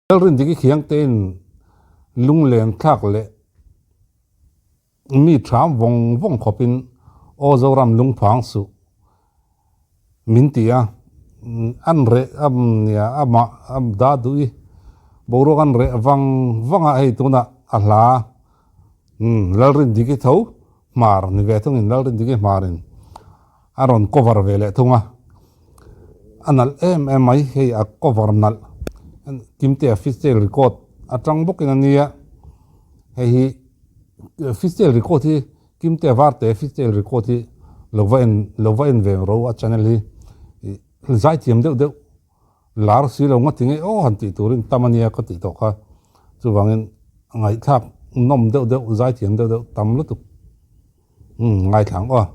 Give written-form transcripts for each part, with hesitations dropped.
Lalrindiki Khiangtein lunglen thlak leh mi ṭham vawng vawng khawpin Aw Zoram lungphang suh min ti a, an reh a nia amah a dah duh i boruak an reh vang vang a, hei tunah a hla Lalrindiki tho hmar ni ve thungin Lalrindiki hmarin A rawn cover ve leh thung a, a nalh em em mai, hei a cover nalh Kimtea Fishtail record atang bawkin a nia, hei hi Fishtail record hi Kimtea Varte Fishtail record hi lo va en lo va en ve ro a channel hi zaithiam deuh deuh lar si lo ngawt tinge aw han tih turin tam a nia ka tih tawh kha, chuvangin ngaihthlak nawm deuh deuh zaithiam deuh deuh tam lutuk. Umm ngaithla ang aw.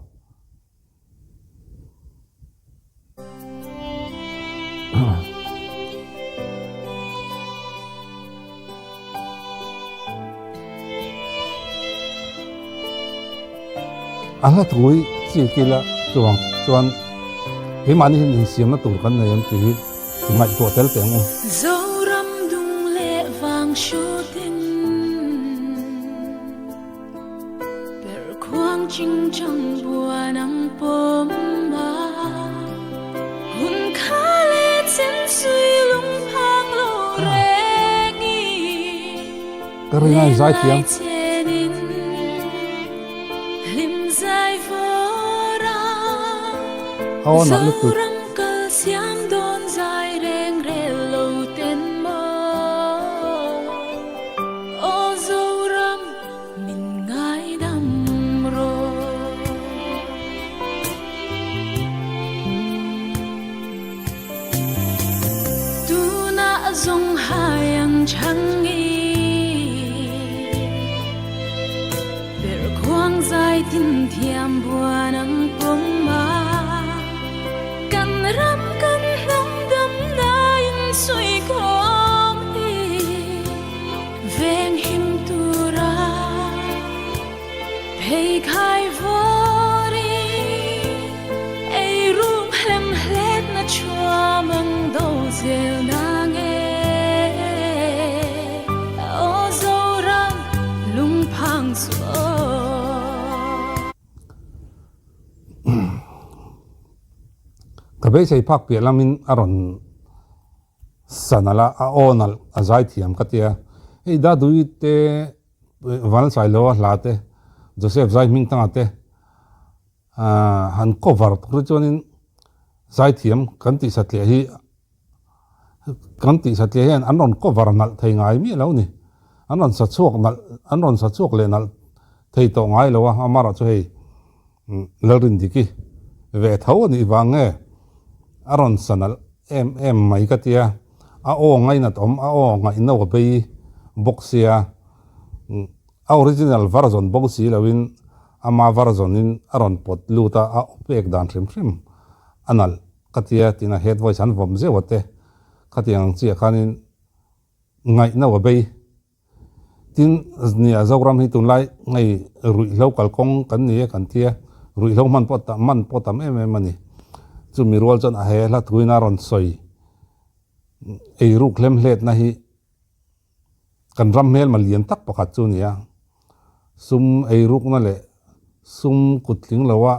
A hla thui chi kila chuang chuan keimahni hian insiamna tur kan nei em tih hi ngaihtuah tel teh ang u. Zoram dung leh vang hrutin. Ka ring a inzaithiam. Aw nalh lutuk. Min ngaidam rawh. Tunah zawng hai ang chhang i Perh khuang zai tin thiam buan ang pawm a Kan ram kan hnam dam nain sawi khawm hi. Venghim tura pheikhai vawri ei rum hlem hletna chhuam ang do zel na nge Aw Zoram lungphang chu aw. Ka beisei phak piah lamin a rawn. Sanal a a aw nalh a zai thiam ka tia. Hei Dadui te Vansailo a hla te Joseph zai hming tanga te han cover tur hi chuanin zai thiam kan tih satliah hi kan tih satliah hian an rawn cover nalh thei ngai miah lo ni. An rawn sa chhuak nalh an rawn sa chhuak leh nalh thei tawh ngai lo a, amaherawhchu hei Lalrindiki ve tho a nih vang nge a rawn sa nalh em em mai ka tia, a aw ngainat awm, a aw ngaihno a bei bawk sia, a original version bawk si loin ama version in a rawn pawt lut a, a aw pek dan hrim hrim a nalh ka tia tiin a head voice an vawm zeuh a te khatiang ang chiah khanin ngaihno a bei. Tin, nia Zoram hi tunlai hei ruihhlo kalkawng kan ni e kan ti a, ruihhlo hman pawh tam man pawh tam em em a ni. Chumi rual chuan a he hla thuin a rawn sawi eiruk hlemhletna hi kan ram hmelma lian tak pakhat chu a ni a. Sum eirukna leh sum kut tling loa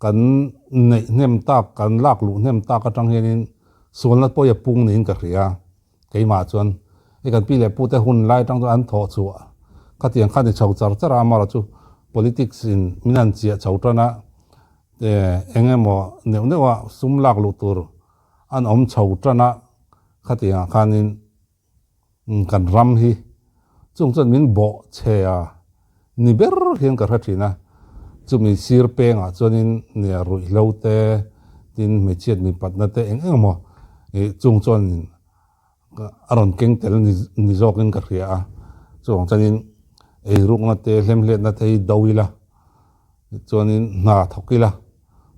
kan neih hnem tak, kan lak luh hnem tak atang hianin sualna pawh hi a pung niin ka hria. Keimah chuan hei kan pi leh pute hun lai atang chuan an thawh chhuah khatiang kha ni chho char char a, amaherawh chu politics in min han chiah chho tan a, eng emaw neuh neuh a sum lak luh tur an awm chho tan a, khatiangah khanin kan ram hi chung chuan min bawh chhe a ni ber hian ka hre thin a, chumi sir pengah chuanin nia ruihhlo te tin hmeichhiat mipatna te eng eng emaw ih chung chuanin a rawn keng tel ni ni zawkin ka hria a, chuvang chuanin eirukna te hlemhletna te hi do ila chuanin hna thawk ila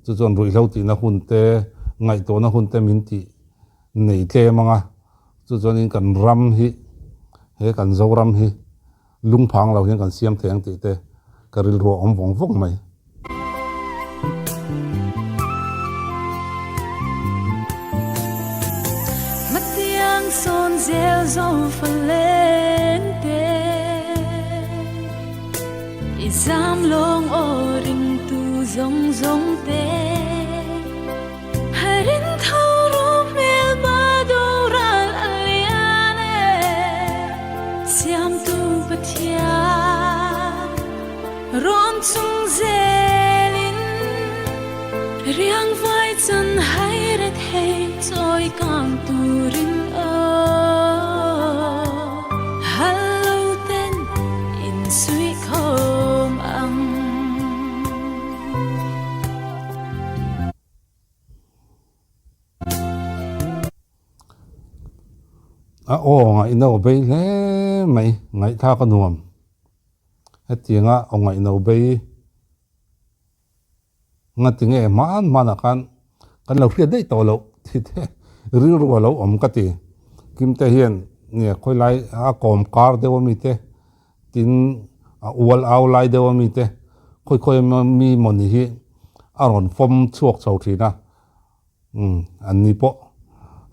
chu chuan ruihhlo tihna hun te ngaihtuahna hun te min tih nei tlem ang a, chu chuanin kan ram hi he kan Zoram hi. Lungphang lo hian kan siam thei ang tih te ka rilru a awm vawng vawng mai. sawn zel zo faleng te. I zam lawng aw ringtu zawng zawng te. Harin tho ru hmel ba doral a lian e. Siamtu Pathian rawn chung zelin riang vai chan hai re thei chawi kang turin aw hal lo ten in suih khawm ang. A aw ngaihno bei hle mai, ngaihthlak a nuam. Hetianga aw ngaihno bei ngati nge hman hmanah khan kan lo hriat daih tawh loh thi te rilru a lo awm ka ti. Kimte hian nge khawilai a kawm kar deuh ami te Tin, a ual au lai deuh a mite khawi khawi mi mawni hi a rawn fawm chhuak chho thin a, umm an ni pawh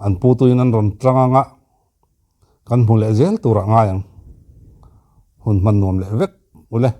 an pu tuin an rawn tang anga kan hmu leh zel turah ngai ang. Hun hman nuam leh vek ule.